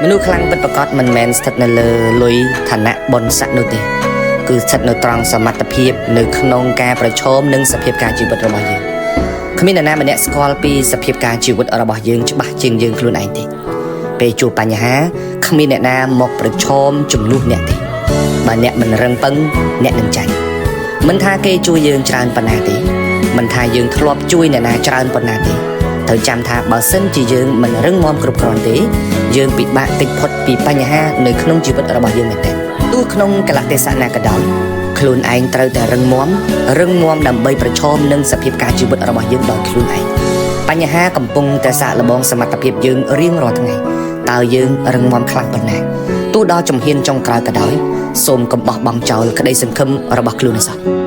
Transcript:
មនុស្សខ្លាំងពិតប្រាកដមិនមែនស្ថិតនៅលើលុយឋានៈបុណ្យស័ក្តិនោះទេគឺស្ថិតនៅត្រង់សមត្ថភាពនៅក្នុងការប្រឈមនឹងសភាពការជីវិតរបស់យើងគ្មាននរណាម្នាក់ស្គាល់ពីសភាពការជីវិតរបស់យើងច្បាស់ជាងយើងខ្លួនឯងទេពេលជួបបញ្ហាគ្មានអ្នកណាមកប្រឈមជំនួសអ្នកទេបើអ្នកមិនរឹងប៉ឹងអ្នកនឹងចាញ់មិនថាគេជួយយើងច្រើនប៉ុណ្ណាទេមិនថាយើងធ្លាប់ជួយអ្នកណាច្រើនប៉ុណ្ណាទេត្រូវចាំថាបើសិនជាយើងមិនរឹងមាំគ្រប់គ្រាន់ទេយើងពិបាកគេចផុតពីបញ្ហានៅក្នុងជីវិតរបស់យើងមែនទែនទោះក្នុងកលៈទេសៈណាក៏ដោយខ្លួនឯងត្រូវតែរឹងមាំរឹងមាំដើម្បីប្រឈមនឹងសភាពការជីវិតរបស់យើងដោយខ្លួនឯងបញ្ហាកំពុងតែសាកល្បងសមត្ថភាពយើងរៀងរាល់ថ្ងៃតើយើងរឹងមាំខ្លាំងប៉ុណ្ណាទោះដល់ជំហានចុងក្រោយក៏ដោយសូមកុំបោះបង់ចោលក្តីសង្ឃឹមរបស់ខ្លួនឯងសោះ។